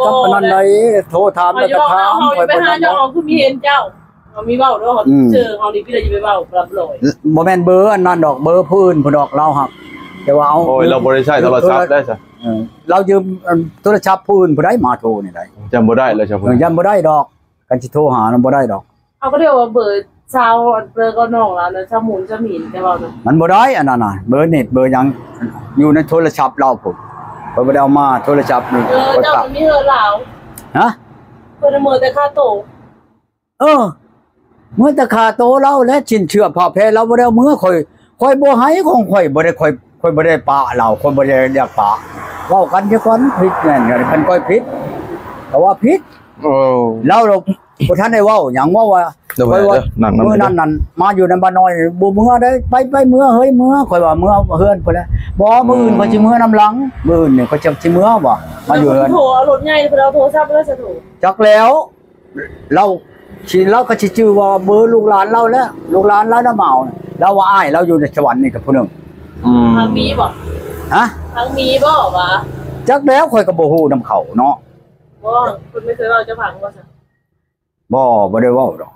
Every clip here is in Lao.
ກັບອັນນັ້ນໃດ ໂທຖາມແລ້ວກໍຖາມ ຂ້ອຍບໍ່ໄດ້ເວົ້າ ເຮົາຄືມີເຫັນເຈົ້າ ເຮົາມີເວົ້າເນາະ ອືມ ເຈີເຮົານີ້ພີ່ລະຊິໄປເວົ້າກັບລອຍ ບໍ່ແມ່ນເບີອັນນັ້ນດອກ ເບີຜູ້ອື່ນພຸ້ນດອກ ລາວຮັກ ແຕ່ວ່າເອົາ ໂອ້ຍ ລາວບໍ່ໄດ້ໃຊ້ໂທລະສັບໄດ້ຊະ ເອີ ລາວຢືມ ອັນ ໂທລະສັບຜູ້ອື່ນຜູ້ໃດມາໂທນີ້ໄດ໋ ຈຳບໍ່ໄດ້ແລ້ວຊະ ເອີ ຍັງບໍ່ໄດ້ດອກ ຄັນຊິໂທຫານຳບໍ່ໄດ້ດອກ ເຮົາກໍໄດ້ວ່າເບີຊາວ ອັນເບີກໍນ້ອງລາວນະ ຊາວໝູນຊາວໝີນ ແຕ່ວ່ານະ ມັນບໍ່ໄດ້ອັນນັ້ນນະ ເບີເນັດເບີຫຍັງ ຢູ່ໃນໂທລະສັບລາວພຸ້ນ ຂ້ອຍບໍ່ໄດ້ເອົາມາໂທລະສັບນີ້ ເອີ ຂ້ອຍ ເຈົ້າ ຝາກ ມີເຮືອນລາວ ຮະ ເພິ່ນເອົາເມືອແຕ່ຄາໂຕ ເອີ ເມືອແຕ່ຄາໂຕລາວ ແລະ ສິນເຊື່ອຜ້າແພລາວບໍ່ໄດ້ເອົາເມືອ ຂ້ອຍ ຂ້ອຍບໍ່ໃຫ້ຂອງຂ້ອຍ ບໍ່ໄດ້ ຂ້ອຍ ຂ້ອຍບໍ່ໄດ້ປະລາວ ຂ້ອຍບໍ່ໄດ້ຢາກປະ ເວົ້າກັນຊະກ່ອນ ຜິດແມ່ນ ຄັນຂ້ອຍຜິດ ກໍວ່າຜິດ ໂອ້ ລາວ ລາວບໍ່ທັນໄດ້ເວົ້າຫຍັງ ເວົ້າວ່າ ຂ້ອຍວ່າ ມື້ນັ້ນນັ້ນ ມາຢູ່ນຳບ້ານນ້ອຍ ບໍ່ເມືອໄດ໋ ໄປ ໄປເມືອເຮີ້ຍ ເມືອ ຂ້ອຍວ່າເມືອເຮືອນພຸ້ນແຫຼະ ບໍ່ ມື້ອື່ນຂ້ອຍຊິເມືອນຳຫຼັງ ມື້ອື່ນນີ້ຂ້ອຍຈັກຊິເມືອບໍ່ ມາຢູ່ເຮືອນ ໂທເອົາລົດໃຫຍ່ ເພິ່ນເອົາໂທລະສັບມາໃຫ້ໂທ ຈັກແລ້ວ ລາວຊິ ລາວກໍຊິຈື່ວ່າເບີລູກຫຼານລາວແຫຼະ ລູກຫຼານລາວນຳເອົາ ລາວວ່າອ້າຍລາວຢູ່ໃນສະຫວັນນີ້ກໍຜູ້ໜຶ່ງ ອືມ ທາງມີບໍ່ ຮະ ທາງມີບໍ່ວ່າ ຈັກແລ້ວ ຂ້ອຍກໍບໍ່ຮູ້ນຳເຂົາເນາະ ບໍ່ ເພິ່ນບໍ່ເຄີຍເວົ້າໃຫ້ເຈົ້າຟັງບໍ່ຊັ້ນ ບໍ່ ບໍ່ໄດ້ເວົ້າດອກ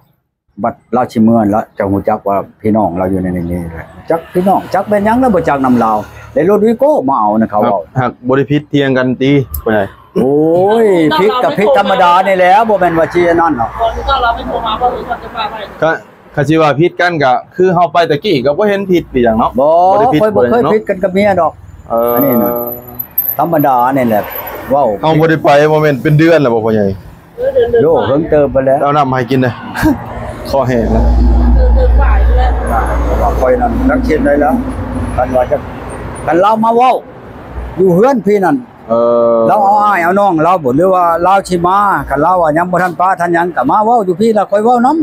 ບັດລາວຊິເມືອລະ ເຈົ້າຮູ້ຈັກວ່າພີ່ນ້ອງລາວຢູ່ໃນນີ້ແຫຼະ ຈັກພີ່ນ້ອງ ຈັກແມ່ນຫຍັງລະ ບໍ່ຈັກນຳລາວ ແລະລົດວີໂກ້ມາເອົານະ ເຂົາເວົ້າ ຫາກບໍ່ໄດ້ຜິດຖຽງກັນຕິ ພໍ່ໃຫຍ່ ໂອ້ຍ ຜິດກໍຜິດທຳມະດານີ້ແຫຼະ ບໍ່ແມ່ນວ່າຊິອັນນັ້ນດອກ ກໍ ຄັນຊິວ່າຜິດກັນກໍຄືເຮົາໄປຕະກີ້ກໍບໍ່ເຫັນຜິດອີ່ຫຍັງເນາະ ບໍ່ ບໍ່ໄດ້ຜິດ ຂ້ອຍບໍ່ເຄີຍຜິດກັນກັບເມຍດອກ ເອີ ອັນນີ້ນະ ທຳມະດານີ້ແຫຼະ ເວົ້າ ເຮົາບໍ່ໄດ້ໄປ ບໍ່ແມ່ນເປັນເດືອນແລ້ວບໍ່ ພໍ່ໃຫຍ່ ເອີ ເດືອນ ໂດ ເດືອນປາຍ ເຫິງເຕີບໄປແລ້ວ ເອົານ້ຳໃຫ້ກິນເດີ ຄໍແຫ້ງແລ້ວ ເດືອນ ເດືອນປາຍພຸ້ນແຫຼະ ວ່າຂ້ອຍນັ້ນຈັກເຮັດໃດແລ້ວ ຄັນວ່າຈະ ຄັນລາວມາເວົ້າຢູ່ເຮືອນພີ່ນັ້ນ ເອີ ລາວເອົາອ້າຍເອົານ້ອງລາວບໍ ຫຼືວ່າລາວຊິມາ ຄັນລາວວ່າຍັງບໍ່ທັນປະທັນຫຍັງກໍມາເວົ້າຢູ່ພີ້ລະ ຂ້ອຍເວົ້ານຳ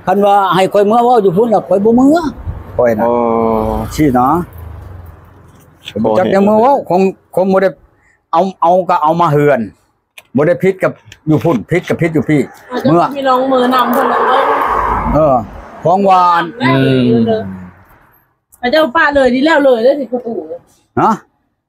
ຄັນວ່າໃຫ້ຂ້ອຍເມືອເວົ້າຢູ່ພຸ້ນລະ ຂ້ອຍບໍ່ເມືອ ຂ້ອຍນະ ເອີ ຊີ້ນະ ບໍ່ຈັກແນວເມືອເວົ້າ ຄົງ ຄົງບໍ່ໄດ້ເອົາ ເອົາກໍເອົາມາເຮືອນ ບໍ່ໄດ້ຜິດກັບຢູ່ພຸ້ນ ຜິດກໍຜິດຢູ່ພີ້ ເມືອ ພີ່ນ້ອງເມືອນຳເພິ່ນເລີຍ ເອີ ຂອງຫວານ ອືມ ເຂົາເຈົ້າປະເລີຍນີ້ແລ້ວເລີຍເດ້ ປະຕູ ຮະ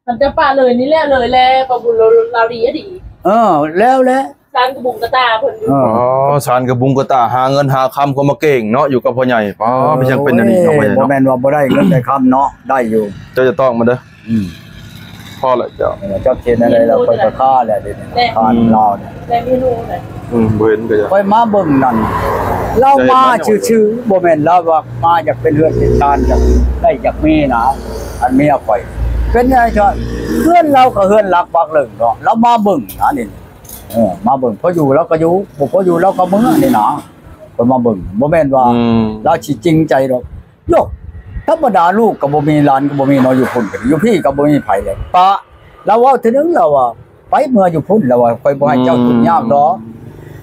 ຄັນຈະປະເລີຍນີ້ແລ້ວເລີຍແລະ ປະບຸນລາວດີອະດີ ເອີ ແລ້ວແຫຼະ ສານກະບຸງກະຕາເພິ່ນຢູ່ ເອີ ອໍ ສານກະບຸງກະຕາ ຫາເງິນຫາຄຳກໍມາເກັ່ງເນາະ ຢູ່ກັບພໍ່ໃຫຍ່ ອໍ ເອີ ມັນຈັ່ງເປັນອັນນີ້ເນາະ ພໍ່ໃຫຍ່ເນາະ ບໍ່ແມ່ນວ່າບໍ່ໄດ້ເງິນໄດ້ຄຳເນາະ ໄດ້ຢູ່ ເຈົ້າຈະຕອກມາເດີ ອືມ ພໍແລ້ວເຈົ້າ ເອີ ເຈົ້າເຮັດແນວໃດລະ ຂ້ອຍກໍຄາແລ້ວເດ ແລະ ຄານຳລາວນີ້ ແລະເມນູແຫຼະ ອືມ ບໍ່ເຫັນກໍຢ່າ ຂ້ອຍມາເບິ່ງນັ້ນ ລາວມາຊື່ໆ ບໍ່ແມ່ນລາວວ່າມາຢາກເປັນເຮືອນເປັນຊານ ຢາກໄດ້ຢາກມີນະ ອັນເມຍຂ້ອຍ ເປັນຫຍັງຊັ້ນ ເຮືອນລາວກໍເຮືອນຫຼັກປັກເລິງເນາະ ລາວມາເບິ່ງນະນີ້ ເອີ ມາເບິ່ງ ພໍຢູ່ລາວກໍຢູ່ ບໍ່ພໍຢູ່ລາວກໍເມືອນີ້ນະ ເພິ່ນມາເບິ່ງ ບໍ່ແມ່ນວ່າ ອືມ ລາວຊິຈິງໃຈດອກ ໂຍ ທຳມະດາລູກກໍບໍ່ມີ ຫຼານກໍບໍ່ມີເນາະ ຢູ່ພຸ້ນກໍດີ ຢູ່ພີ້ກໍບໍ່ມີໃຜແລ້ວ ປະ ລາວເວົ້າເທື່ອໜຶ່ງ ລາວວ່າ ໄປເມືອຢູ່ພຸ້ນ ລາວວ່າ ຂ້ອຍບໍ່ໃຫ້ເຈົ້າ ອືມ ທຸກຍາກດອກ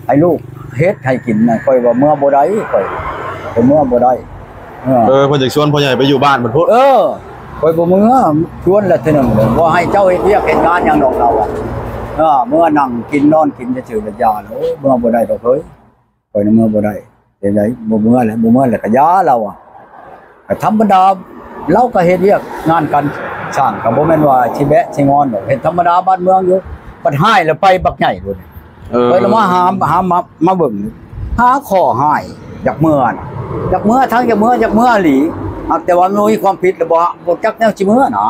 ໃຫ້ລູກເຮັດໃຫ້ກິນນະ ຂ້ອຍວ່າເມືອບໍ່ໄດ້ ຂ້ອຍ ຂ້ອຍເມືອບໍ່ໄດ້ ເອີ ເອີ ເພິ່ນຢາກຊວນພໍ່ໃຫຍ່ໄປຢູ່ບ້ານເພິ່ນພຸ້ນ ເອີ ຂ້ອຍບໍ່ເມືອ ຊວນລະເທື່ອໜຶ່ງ ບໍ່ໃຫ້ເຈົ້າເຮັດວຽກເຮັດງານຫຍັງດອກ ລາວວ່າ ເອີ ເມືອນັ່ງກິນນອນກິນຊື່ໆ ລະຢ່າ ໂອ້ ເມືອບໍ່ໄດ້ດອກເຮີ້ຍ ຂ້ອຍນະເມືອບໍ່ໄດ້ ເຮັດໃດ ບໍ່ເມືອແຫຼະ ບໍ່ເມືອແລ້ວກະຢ່າ ລາວວ່າ ກະທຳມະດາ ລາວກະເຮັດວຽກງານການສ້າງ ກະບໍ່ແມ່ນວ່າຊິແບະຊິງອນດອກ ເຮັດທຳມະດາບ້ານເມືອງຢູ່ ບັດຮ້າຍແລ້ວໄປບັກໃຫຍ່ພຸ້ນ ເອີ ຂ້ອຍລະມາຫາ ຫາມາ ມາເບິ່ງ ຫາຂໍ້ຮ້າຍ ຢາກເມືອນະ ຢາກເມືອທັງຢາກເມືອ ຢາກເມືອອີ່ຫຼີ ຫາກແຕ່ວ່າບໍ່ມີຄວາມຜິດລະບໍ່ ບໍ່ຈັກແນວຊິເມືອນະ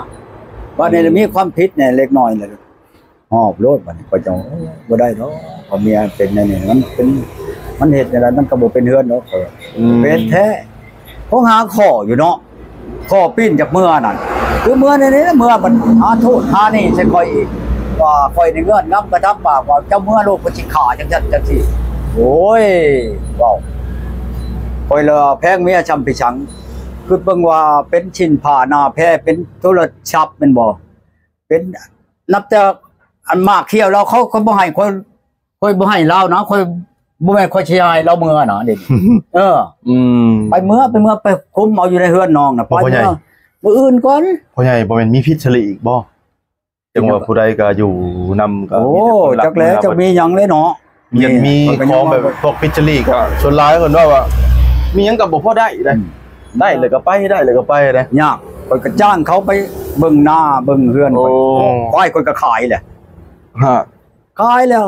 ບາດນີ້ລະມີຄວາມຜິດແດ່ເລັກນ້ອຍລະ ຮອບໂລດ ບາດນີ້ຂ້ອຍຈັ່ງ ໂອ້ ບໍ່ໄດ້ດອກ ເພາະເມຍເປັນແນວນີ້ ມັນເປັນ ມັນເຮັດແນວໃດມັນກໍບໍ່ເປັນເຮືອນດອກ ອືມ ເປັນແທ້ ຄົງຫາຂໍ້ຢູ່ເນາະ ຂໍ້ປີ້ນຈາກເມືອນັ້ນ ຄືເມືອນີ້ ເມືອມັນຫາໂທດຫານີ້ໃສ່ຂ້ອຍອີກ ວ່າຂ້ອຍນີ້ເງືອນງຳກະທຳປາກວ່າ ເຈົ້າເມືອໂລດ ຂ້ອຍຊິຂ້າຈັ່ງຊັ້ນຈັ່ງຊີ້ ໂອ້ຍ ເວົ້າ ຂ້ອຍລະແພງເມຍຊ່ຳປີສັງ ຄິດເບິ່ງວ່າເປັນຊິນຜ້າໜ້າແພ ເປັນໂທລະສັບແມ່ນບໍ່? ເປັນ ນັບແຕ່ອັນໝາກຂຽວລາວ ເຂົາ ເຂົາບໍ່ໃຫ້ຂ້ອຍ ຂ້ອຍບໍ່ໃຫ້ລາວນະ ຂ້ອຍ ບໍ່ແມ່ນຂ້ອຍຊິໃຫ້ລາວເມືອນະເດ້ ເອີ ອືມ ໄປເມືອ ໄປເມືອ ໄປຄຸມເອົາຢູ່ໃນເຮືອນນ້ອງນະ ໄປເມືອ ມື້ອື່ນກ່ອນ ພໍ່ໃຫຍ່ບໍ່ແມ່ນມີພິດສະລີອີກບໍ່? ຈັ່ງວ່າຜູ້ໃດກໍຢູ່ນຳກໍ ໂອ້ ມີແຕ່ຄົນລັກ ຈັກແລ້ວ ຈັກມີຫຍັງເລີຍເນາະ ມີ ມີຂອງແບບພວກພິດສະລີກະ ສ່ວນຫຼາຍເພິ່ນເວົ້າວ່າ ມີຫຍັງກໍບໍ່ພໍໄດ້ເດ້ ອືມ ໄດ້ແລ້ວກໍໄປ ໄດ້ແລ້ວກໍໄປເດ້ ຍາກ ຂ້ອຍກໍຈ້າງເຂົາໄປເບິ່ງນາເບິ່ງເຮືອນ ໂອ້ ຂ້ອຍ ຄວາຍຂ້ອຍກໍຂາຍແຫຼະ ຮະ ຂາຍແລ້ວ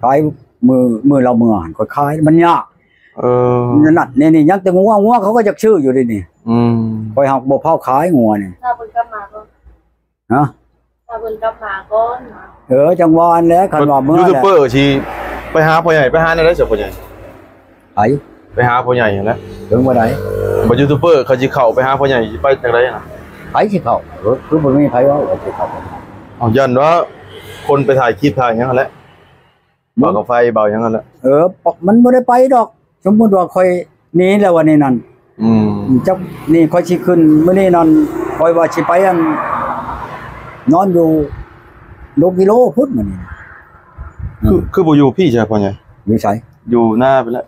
ຂາຍມື້ ມື້ລາວເມືອຫັ້ນ ຂ້ອຍຂາຍ ມັນຍາກ. ເອີ ນັ້ນ ນີ້ ນີ້ ຍັງແຕ່ງົວ ງົວເຂົາກໍຢາກຊື້ຢູ່ເດນີ້. ອືມ ຂ້ອຍຫາກບໍ່ພາວຂາຍງົວນີ້. ຖ້າເພິ່ນກັບມາກ່ອນ ຮະ? ຖ້າເພິ່ນກັບມາກ່ອນ. ເອີ ຈັ່ງວ່າຫັ້ນແຫຼະ ຄັນວ່າເມືອແຫຼະ ຢູທູບເບີຊິໄປຫາພໍ່ໃຫຍ່ ໄປຫາແນວໃດຊະພໍ່ໃຫຍ່? ໃຜ? ໄປຫາພໍ່ໃຫຍ່ຫັ້ນແຫຼະ. ເຖິງວ່າໃດ? ບໍ່ ຢູທູບເບີເຂົາຊິເຂົ້າໄປຫາພໍ່ໃຫຍ່ ຊິໄປຈັ່ງໃດນະ? ໃຜຊິເຂົ້າ? ເອີ ຄືບໍ່ມີໃຜເວົ້າວ່າຊິເຂົ້າ. ເອົາ ຢ້ານວ່າຄົນໄປຖ່າຍຄລິບຖ່າຍຫຍັງຫັ້ນແຫຼະ. ບໍ່ ເບົາກາໄຟເບົາຫຍັງຫັ້ນແຫຼະ. ເອີ ມັນບໍ່ໄດ້ໄປດອກ. ສົມມຸດວ່າຂ້ອຍໜີແລ້ວວັນນີ້ນັ້ນ ອືມ ຈັກນີ້ຂ້ອຍຊິຂຶ້ນ ມື້ນີ້ນັ້ນ ຂ້ອຍວ່າຊິໄປອັນ ນອນຢູ່ດົງກິໂລພຸ້ນມື້ນີ້. ຄື ອືມ ຄືບໍ່ຢູ່ພີ້ຊະພໍ່ໃຫຍ່? ຢູ່ໃສ? ຢູ່ນາພຸ້ນແຫຼະ.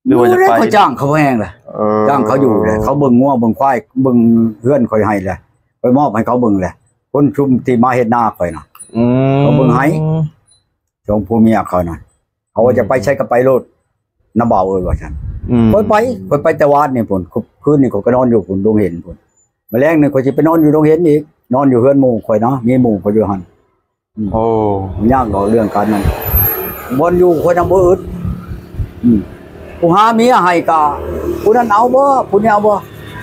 ຫຼືວ່າຢາກໄປ? ຂ້ອຍຈ້າງເຂົາແຮງແຫຼະ. ເອີ ຈ້າງເຂົາຢູ່ແຫຼະ ເຂົາເບິ່ງງົວເບິ່ງຄວາຍ ເບິ່ງເຮືອນຂ້ອຍໃຫ້ແຫຼະ ຂ້ອຍມອບໃຫ້ເຂົາເບິ່ງແຫຼະ. ຄົນຊຸມທີ່ມາເຮັດນາຂ້ອຍນະ ອືມ ເຂົາເບິ່ງໃຫ້ ສອງຜົວເມຍເຂົານັ້ນ ເຂົາວ່າຈະໄປໃສກໍໄປໂລດ ອືມ ນຳບ່າວເອີຍວ່າຊັ້ນ. ອືມ ຂ້ອຍໄປ ຂ້ອຍໄປແຕ່ວານນີ້ພຸ້ນ ຄືນນີ້ຂ້ອຍກໍນອນຢູ່ພຸ້ນ ດົງເຫັນພຸ້ນ. ມາແລງນີ້ຂ້ອຍຊິໄປນອນຢູ່ດົງເຫັນອີກ ນອນຢູ່ເຮືອນໝູ່ຂ້ອຍນະ ມີໝູ່ຂ້ອຍຢູ່ຫັ້ນ. ອືມ ໂອ້ ຍາກດອກເລື່ອງການນັ້ນ ບ່ອນຢູ່ຂ້ອຍນຳບໍ່ອຶດ. ອືມ ຜູ້ຫາເມຍໃຫ້ກະ ຜູ້ນັ້ນເອົາບໍ່ ຜູ້ນີ້ເອົາບໍ່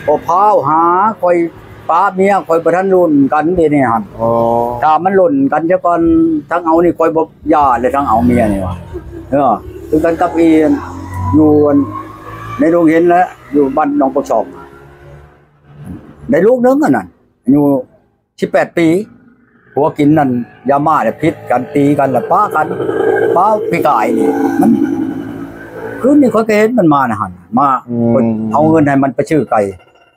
ບໍ່ພາວຫາ ຂ້ອຍປະເມຍ ຂ້ອຍບໍ່ທັນລົນກັນເດນີ້ຫັ້ນ. ອໍ ຖ້າມັນລົນກັນຊະກ່ອນ ທັງເອົານີ້ຂ້ອຍບໍ່ຢ່າເລີຍ ທັງເອົາເມຍນີ້ວ່າ. ເອີ ຄືກັນກັບອີ່ ຢູ່ອັນ ໃນດົງເຫັນແຫຼະ ຢູ່ບ້ານໜອງປາກຊ່ອງ ໄດ້ລູກໜຶ່ງອັນນັ້ນ ອາຍຸ ສິບແປດປີ ຜົວກິນນັ້ນຢາມ້າແລ້ວຜິດກັນ ຕີກັນແລ້ວປະກັນ ປະປີກາຍນີ້. ມັນ ຄືນນີ້ຂ້ອຍກໍເຫັນມັນມານະຫັ້ນ ມາ ອືມ ເອົາເງິນໃຫ້ມັນໄປຊື້ໄກ່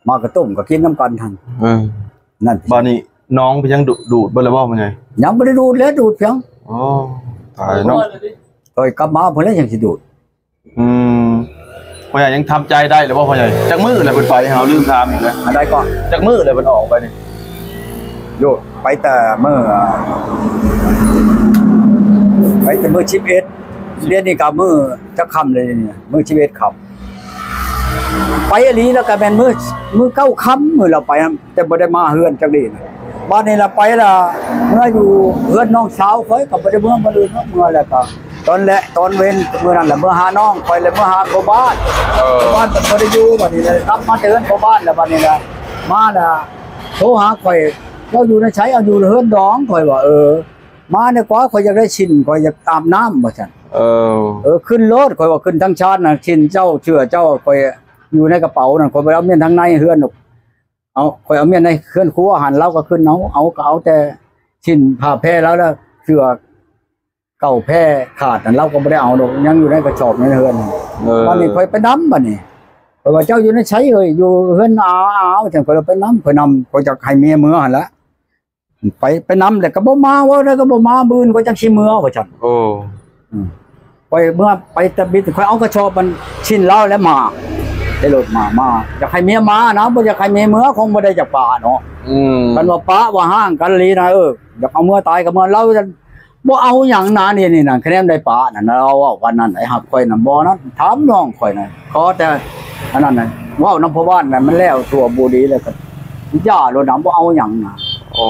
ມາກະຕົ້ມກໍກິນນຳກັນຫັ້ນ. ເອີ ນັ້ນ ບາດນີ້ນ້ອງເປັນຫຍັງ ດູດ ດູດເບິດແລ້ວບໍ່ ພໍ່ໃຫຍ່? ຍັງບໍ່ໄດ້ດູດແຫຼະ ດູດພຽງ. ອໍ ຕາຍເນາະ ຂ້ອຍກັບມາພຸ້ນແຫຼະຈັ່ງຊິດູດ. ອືມ ພໍ່ໃຫຍ່ຍັງທຳໃຈໄດ້ຫຼືບໍ່ພໍ່ໃຫຍ່? ຈັກມື້ແລ້ວເພິ່ນໄປ ເຮົາລືມຖາມອີກແລ້ວ ອັນໃດກໍ ຈັກມື້ແລ້ວເພິ່ນອອກໄປນີ້? ໂຍ ໄປແຕ່ມື້ ໄປແຕ່ມື້ສິບເອັດ ດຽວນີ້ກໍມື້ຈັກຄ່ຳແລ້ວນີ້ ມື້ສິບເອັດຄ່ຳ ໄປອີ່ຫຼີ ແລ້ວກໍແມ່ນມື້ ມື້ເກົ້າຄ່ຳ ມື້ລາວໄປ ແຕ່ບໍ່ໄດ້ມາເຮືອນຈັກດີ້ນະ. ບາດນີ້ລະໄປລະ ເມືອຢູ່ເຮືອນນ້ອງສາວຂ້ອຍ ກໍບໍ່ໄດ້ເມືອບ່ອນອື່ນເນາະ ເມືອແລ້ວກໍຕອນແລະ ຕອນເວັນມື້ນັ້ນລະ ເມືອຫານ້ອງຂ້ອຍ ແລະ ເມືອຫາພໍ່ບ້ານ ເອີ ພໍ່ບ້ານກໍບໍ່ໄດ້ຢູ່. ບາດນີ້ລະກັບມາແຕ່ເຮືອນພໍ່ບ້ານລະ ບາດນີ້ລະມາລະໂທຫາຂ້ອຍ ເຈົ້າຢູ່ໃນໃສ? ເອົາ ຢູ່ເຮືອນດອງ ຂ້ອຍວ່າ. ເອີ ມາແດ່ກວ່າ ຂ້ອຍຢາກໄດ້ຊິນ ຂ້ອຍຢາກອາບນ້ຳ ວ່າຊັ້ນ. ເອີ ເອີ ຂຶ້ນໂລດ ຂ້ອຍວ່າ ຂຶ້ນທາງຊານນະ ຊິນເຈົ້າ ເຊື່ອເຈົ້າ ຂ້ອຍຢູ່ໃນກະເປົານັ້ນ ຂ້ອຍບໍ່ໄດ້ເອົາມ້ຽນທາງໃນເຮືອນດອກ. ເອົາ ຂ້ອຍເອົາມ້ຽນໃນເຮືອນຄົວຫັ້ນ ລາວກໍຂຶ້ນເອົາ ເອົາກໍເອົາແຕ່ຊິນຜ້າແພລາວ ແລ້ວເສື້ອເກົ່າແພຂາດນັ້ນ ລາວກໍບໍ່ໄດ້ເອົາດອກ ຍັງຢູ່ໃນກະສອບໃນເຮືອນ. ເອີ ບາດນີ້ຂ້ອຍໄປນຳ ບາດນີ້ຂ້ອຍວ່າ ເຈົ້າຢູ່ໃນໃສເອີຍ? ຢູ່ເຮືອນອາວ ອາວ ຈັ່ງຂ້ອຍເລີຍໄປນຳ ຂ້ອຍນຳ ຂ້ອຍຢາກໃຫ້ເມຍເມືອຫັ້ນລະ ໄປ ໄປນຳ ແລ້ວກໍບໍ່ມາ ເວົ້າແລ້ວກໍບໍ່ມາ ບືນຂ້ອຍຈັ່ງຊິເມືອ ວ່າຊັ້ນ. ໂອ້ ອືມ ຂ້ອຍເມືອໄປຕະບິດ ຂ້ອຍເອົາກະສອບມັນຊິນລາວແລ້ວມາ ໃນລົດມາ ມາ ຢາກໃຫ້ເມຍມານະ ບໍ່ຢາກໃຫ້ເມຍເມືອ ຄົງບໍ່ໄດ້ຢາກປະເນາະ. ອືມ ຄັນວ່າປະວ່າຮ້າງກັນອີ່ຫຼີນະ ເອີ ຢາກເອົາເມືອຕາຍກໍເມືອ ລາວບໍ່ເອົາຫຍັງນະ ນີ້ ນີ້ນະ ຄະແນນໄດ້ປະນັ້ນ ລາວເວົ້າປານນັ້ນ ໄອ້ຮັກຂ້ອຍນະ ບໍ່ນະ ຖາມນ້ອງຂ້ອຍນະ ຂໍແຕ່ອັນນັ້ນນະ ເວົ້ານຳພໍ່ບ້ານນະ ມັນແລ້ວຕົວບໍ່ດີ ແລ້ວກໍຢ່າໂລດນະ ບໍ່ເອົາຫຍັງນະ. ໂອ້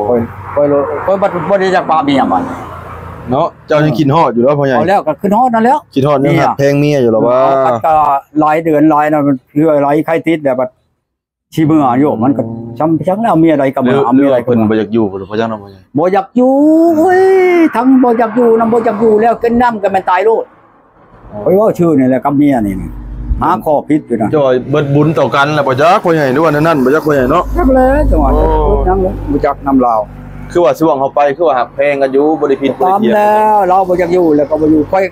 ຂ້ອຍ ຂ້ອຍ ຂ້ອຍບໍ່ ບໍ່ໄດ້ຢາກປະເມຍບັດເນາະ. ເຈົ້າຍັງຄິດຮອດຢູ່ເນາະ ພໍ່ໃຫຍ່? ເອົາແລ້ວກໍຄິດຮອດນັ້ນແຫຼ້ວ ຄິດຮອດຍັງຮັກແພງເມຍຢູ່ລະວ່າ ເອົາກັນກໍຫຼາຍເດືອນຫຼາຍນະ ເທື່ອຫຼາຍໄຂ້ຕິດແລ້ວບັດ ຊິເມືອໂຍ ມັນກໍຊ່ຳຈັກແລ້ວ ເມຍໃດກໍເມືອ ເອົາເມຍໃດກໍເມືອ ເພິ່ນບໍ່ຢາກຢູ່ບໍ່ ເພາະຫຍັງເນາະ ບໍ່ຢາກຢູ່. ໂອ້ຍ ທັງບໍ່ຢາກຢູ່ນຳ ບໍ່ຢາກຢູ່ແລ້ວ ກິນນ້ຳກໍແມ່ນຕາຍໂລດ. ຂ້ອຍເວົ້າຊື່ນີ້ແຫຼະກັບເມຍນີ້ ຫາຂໍ້ຜິດຢູ່ນະ ຈ່ອຍເບິດບຸນຕໍ່ກັນແລ້ວບໍ່ຈັກ ພໍ່ໃຫຍ່ ຫຼືວ່າແນວນັ້ນບໍ່ຈັກ ພໍ່ໃຫຍ່ເນາະ. ຈັກແຫຼະ ຈັງຫວະ ໂອ້ ຍັງບໍ່ຈັກນຳລາວ ຄືວ່າຊ່ວງເຮົາໄປ ຄືວ່າຮັກແພງກັນຢູ່ ບໍ່ໄດ້ຜິດບໍ່ໄດ້ຖຽງ ຕາມແລ້ວ ລາວບໍ່ຢາກຢູ່ແລ້ວກໍບໍ່ຢູ່. ຂ້ອຍ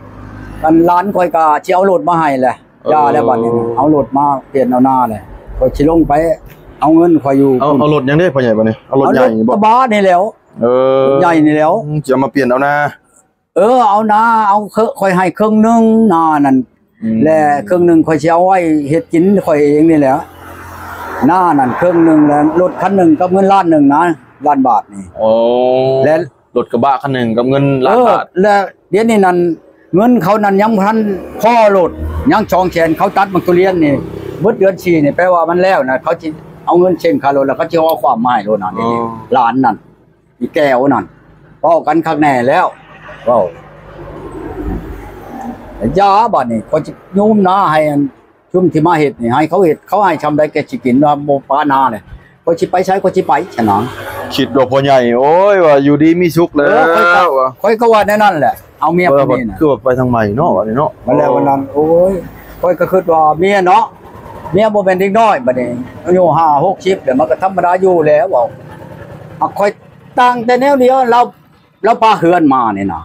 ອັນຫຼານຂ້ອຍກໍຊິເອົາລົດມາໃຫ້ແຫຼະ ເອີ ຢ່າແລ້ວບັດນີ້ ເອົາລົດມາປ່ຽນເອົານາແຫຼະ ຂ້ອຍຊິລົງໄປເອົາເງິນຂ້ອຍຢູ່. ເອົາ ເອົາລົດຫຍັງເດ້ພໍ່ໃຫຍ່ບັດນີ້? ເອົາລົດໃຫຍ່ບໍ່? ເອົາລົດກະບະນີ້ແຫຼ້ວ ເອີ ລົດໃຫຍ່ນີ້ແຫຼ້ວ ຊິເອົາມາປ່ຽນເອົານາ. ເອີ ເອົານາ ເອົາ ຂ້ອຍໃຫ້ເຄິ່ງໜຶ່ງນານັ້ນ ອືມ ແລະເຄິ່ງໜຶ່ງຂ້ອຍຊິເອົາໄວ້ເຮັດກິນຂ້ອຍເອງນີ້ແຫຼະ ນານັ້ນເຄິ່ງໜຶ່ງ ແລະລົດຄັນໜຶ່ງກັບເງິນລ້ານໜຶ່ງນະ ລ້ານບາດນີ້. ໂອ້ ແລະ ລົດກະບະຄັນໜຶ່ງກັບເງິນລ້ານບາດ ເອີ ແລະດຽວນີ້ນັ້ນ ເງິນເຂົານັ້ນຍັງບໍ່ທັນພໍລົດ ຍັງສອງແສນ ເຂົາຕັດໝາກທຸລຽນນີ້ ເບິດເດືອນສີ່ນີ້ ແປວ່າມັນແລ້ວນະ ເຂົາຊິເອົາເງິນເຊັນຄ່າລົດ ແລ້ວເຂົາຊິເອົາຄວາມມາໃຫ້ໂລດນັ້ນ. ອໍ ນີ້ ນີ້ ຫຼານນັ້ນ ອີແກ້ວນັ້ນ ເວົ້າກັນຄັກແນ່ແລ້ວ ເວົ້າ ຢ່າ ບາດນີ້ຂ້ອຍຊິໂຍມນາໃຫ້ອັນ ຊຸມທີ່ມາເຮັດນີ້ ໃຫ້ເຂົາເຮັດ ເຂົາໃຫ້ຊ່ຳໃດແກຊິກິນ ວ່າບໍ່ປານາແຫຼະ ຂ້ອຍຊິໄປໃສ ຂ້ອຍຊິໄປຊັ້ນນະ. ຄິດວ່າພໍ່ໃຫຍ່ ໂອ້ຍ ວ່າຢູ່ດີມີສຸກແລ້ວ ເອີ ຂ້ອຍກໍ ວ່າ ຂ້ອຍກໍວ່າແນວນັ້ນແຫຼະ ເອົາເມຍຜູ້ນີ້ນະ ຄືວ່າໄປທາງໃໝ່ເນາະ ບາດນີ້ເນາະ. ແລ້ວວັນນັ້ນ ໂອ້ຍ ຂ້ອຍກໍຄິດວ່າເມຍເນາະ ເມຍບໍ່ແມ່ນເດັກນ້ອຍບາດນີ້ ອາຍຸຫ້າຫົກສິບແລ້ວ ມັນກໍທຳມະດາຢູ່ແລ້ວ ເວົ້າ ຫາກຂ້ອຍຕ່າງແຕ່ແນວດຽວ ລາວ ລາວປາເຮືອນມານີ້ນະ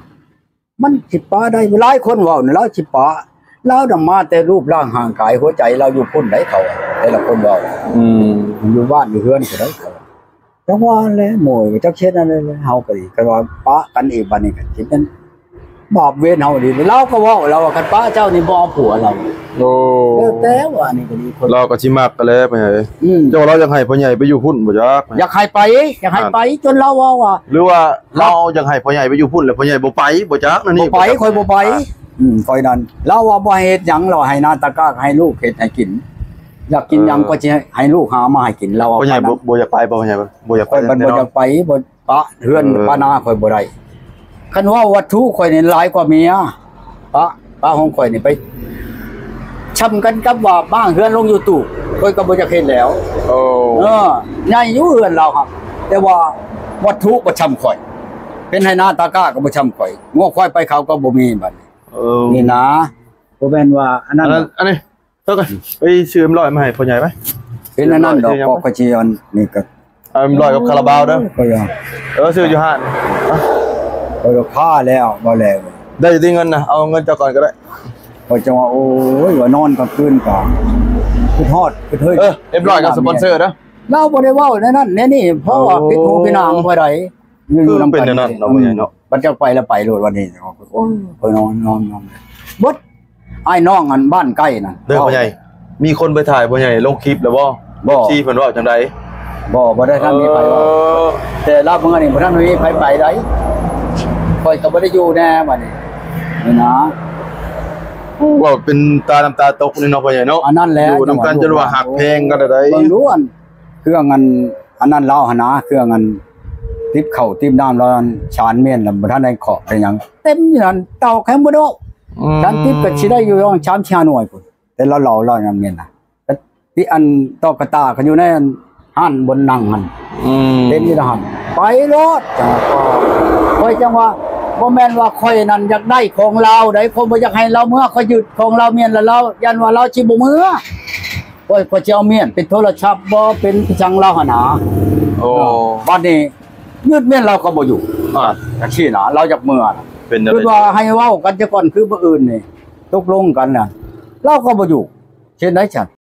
ມັນຊິປາໄດ້ບໍ່? ຫຼາຍຄົນເວົ້ານະ ລາວຊິປາ ລາວນຳມາແຕ່ຮູບຮ່າງຮ່າງກາຍ ຫົວໃຈລາວຢູ່ພຸ້ນໃດ ເຂົາ ແຕ່ລະຄົນເວົ້າ ອືມ ຢູ່ບ້ານຢູ່ເຮືອນຜູ້ໃດ ເຂົາ ຈັ່ງວ່າແຫຼະ ໂມຍກໍຈັກເຮັດອັນໃດ ເຮົາກໍດີ ຄັນວ່າປະກັນອີກ ບາດນີ້ກໍຊິແມ່ນບາບເວນເຮົາອີກ. ລາວກໍເວົ້າ ລາວວ່າ ຄັນປະເຈົ້ານີ້ບໍ່ເອົາຜົວ ລາວ ໂອ້ ແລ້ວແຕ່ວ່າ ອັນນີ້ກໍດີ ຄົນລາວກໍຊິມັກຫັ້ນແຫຼະ ພໍ່ໃຫຍ່ ອືມ ເຈົ້າວ່າລາວຢາກໃຫ້ພໍ່ໃຫຍ່ໄປຢູ່ພຸ້ນບໍ່ຈັກ ຢາກໃຫ້ໄປ ຢາກໃຫ້ໄປ ຈົນລາວເວົ້າວ່າ ຫຼືວ່າ ລາວຢາກໃຫ້ພໍ່ໃຫຍ່ໄປຢູ່ພຸ້ນ ແລ້ວພໍ່ໃຫຍ່ບໍ່ໄປບໍ່ຈັກ ນັ້ນນີ້ ບໍ່ໄປ ຂ້ອຍບໍ່ໄປ ອ່າ ອືມ ຂ້ອຍນັ້ນ ລາວວ່າບໍ່ໃຫ້ເຮັດຫຍັງ ລາວໃຫ້ນາຕາກາ ໃຫ້ລູກເຮັດໃຫ້ກິນ ຢາກກິນຫຍັງ ເອີ ກໍຊິໃຫ້ລູກຫາມາໃຫ້ກິນ ລາວວ່າ ພໍ່ໃຫຍ່ ປານນັ້ນ ບໍ່ ບໍ່ຢາກໄປບໍ່ ພໍ່ໃຫຍ່ ບໍ່ຢາກໄປ ຂ້ອຍບໍ່ ແນ່ນອນ ຢາກໄປ ບໍ່ປະເຮືອນ ເອີ ປະນາຂ້ອຍບໍ່ໄດ້ ຄັນເວົ້າວັດຖຸຂ້ອຍນີ້ຫຼາຍກວ່າເມຍ ປະ ປະຂອງຂ້ອຍນີ້ໄປຊ່ຳກັນກັບວ່າມາເຮືອນລົງຢູທູບ ຂ້ອຍກໍບໍ່ຢາກເຮັດແລ້ວ ໂອ້ ເອີ ໃຫຍ່ຢູ່ເຮືອນລາວຫັ້ນ ແຕ່ວ່າວັດຖຸບໍ່ຊ່ຳຂ້ອຍ ເປັນໄຮ່ນາຕາກ້າກໍບໍ່ຊ່ຳຂ້ອຍ ງົວຄວາຍໄປເຂົາກໍບໍ່ມີບັດນີ້ ເອີ ນີ້ນະ ບໍ່ແມ່ນວ່າອັນນັ້ນ ອັນນັ້ນ ອັນນີ້ ເອີ ໄປຊື້ເອັມຮ້ອຍມາໃຫ້ພໍ່ໃຫຍ່ໄປ ເປັນອັນນັ້ນດອກ ຊື້ເອັມຮ້ອຍ ຊື້ຫຍັງ ກໍ ໄປ ກໍຊິອັນນີ້ກໍ ເອົາເອັມຮ້ອຍກັບຄາລາບາວເດີ ໂອ້ຍ ຂ້ອຍ ເອີ ຊື້ຢູ່ຮ້ານ ຂ້ອຍກໍຄ້າແລ້ວ ບໍ່ແລ້ວ ໄດ້ຢູ່ຕິເງິນນະ ເອົາເງິນເຈົ້າກ່ອນກໍໄດ້ ຂ້ອຍຈັ່ງວ່າ ໂອ້ຍ ວ່ານອນກາງຄືນກໍຄິດຮອດ ຄິດເຮີ້ຍ ເອີ ເອັມຮ້ອຍກໍສະປອນເຊີເດີ ລາວບໍ່ໄດ້ເວົ້າແນວນັ້ນແນວນີ້ ເພາະວ່າ ໂອ້ ຜິດຫູຜິດຫາງຂ້ອຍໃດ ຢູ່ ຢູ່ນຳກັນ ເປັນແນວນັ້ນເນາະ ອືມ ພໍ່ໃຫຍ່ເນາະ ບັດເຈົ້າໄປແລ້ວໄປໂລດ ວັນນີ້ ໂອ້ຍ ຂ້ອຍນອນ ນອນ ນອນ ເບິດ ອ້າຍນ້ອງອັນບ້ານໃກ້ນັ້ນ ເດີພໍ່ໃຫຍ່ ມີຄົນໄປຖ່າຍພໍ່ໃຫຍ່ລົງຄລິບແລ້ວບໍ່? ບໍ່ ເອັຟຊີເພິ່ນເວົ້າຈັ່ງໃດ? ບໍ່ ບໍ່ໄດ້ທັນມີໃຜເວົ້າ ເອີ ແຕ່ລາວເມືອນີ້ບໍ່ທັນມີໃຜໄປໃດ ຂ້ອຍກໍບໍ່ໄດ້ຢູ່ແດ່ບັດນີ້ ນີ້ນະ ເວົ້າເປັນຕານ້ຳຕາຕົກນີ້ເນາະ ພໍ່ໃຫຍ່ເນາະ ອັນນັ້ນແຫຼະ ຢູ່ນຳກັນຈົນວ່າຮັກແພງກັນແລ້ວໃດ ເບິ່ງດູອັນ ເຄື່ອງອັນ ອັນນັ້ນລາວຫັ້ນນະ ເຄື່ອງອັນ ຕິບເຂົ້າຕິບນ້ຳລາວ ສານເມນລະບໍ່ທັນໄດ້ເຄາະໄດ້ຫຍັງ ເຕັມຢູ່ຫັ້ນ ເຕົາແຄມບໍ່ໂດ ອືມ ສານຕິບກໍຊິໄດ້ຢູ່ປະມານສາມສີ່ຫ້າໜ່ວຍພຸ້ນ ແຕ່ລາວເລົ່າລາວຍັງເມນນະ ທີ່ອັນຕອກກະຕ່າກໍຢູ່ໃນອັນຮ້ານບ່ອນນັ່ງຫັ້ນ ອືມ ເຫັນຢູ່ຫັ້ນ ໄປໂລດ ຂ້ອຍຈັ່ງວ່າ ບໍ່ແມ່ນວ່າຂ້ອຍນັ້ນຢາກໄດ້ຂອງລາວໃດ ຂ້ອຍບໍ່ຢາກໃຫ້ລາວເມືອ ຂ້ອຍຍຶດຂອງລາວເມນລະລາວ ຢ້ານວ່າລາວຊິບໍ່ເມືອ ຂ້ອຍ ຂ້ອຍຊິເອົາເມນເປັນໂທລະສັບບໍ່ ເປັນອີ່ຫຍັງລາວຫັ້ນນາ ໂອ້ ເອີ ບັດນີ້ຍຶດເມນລາວກໍບໍ່ຢູ່ ອ່າ ຈັ່ງຊີ້ນະ ລາວຢາກເມືອນະ ເປັນຈັ່ງໃດ ຄືວ່າໃຫ້ເວົ້າກັນຊະກ່ອນ ຄືມື້ອື່ນນີ້ຕົກລົງກັນນະ ລາວກໍບໍ່ຢູ່ ເຮັດໄດ້ຊັ້ນ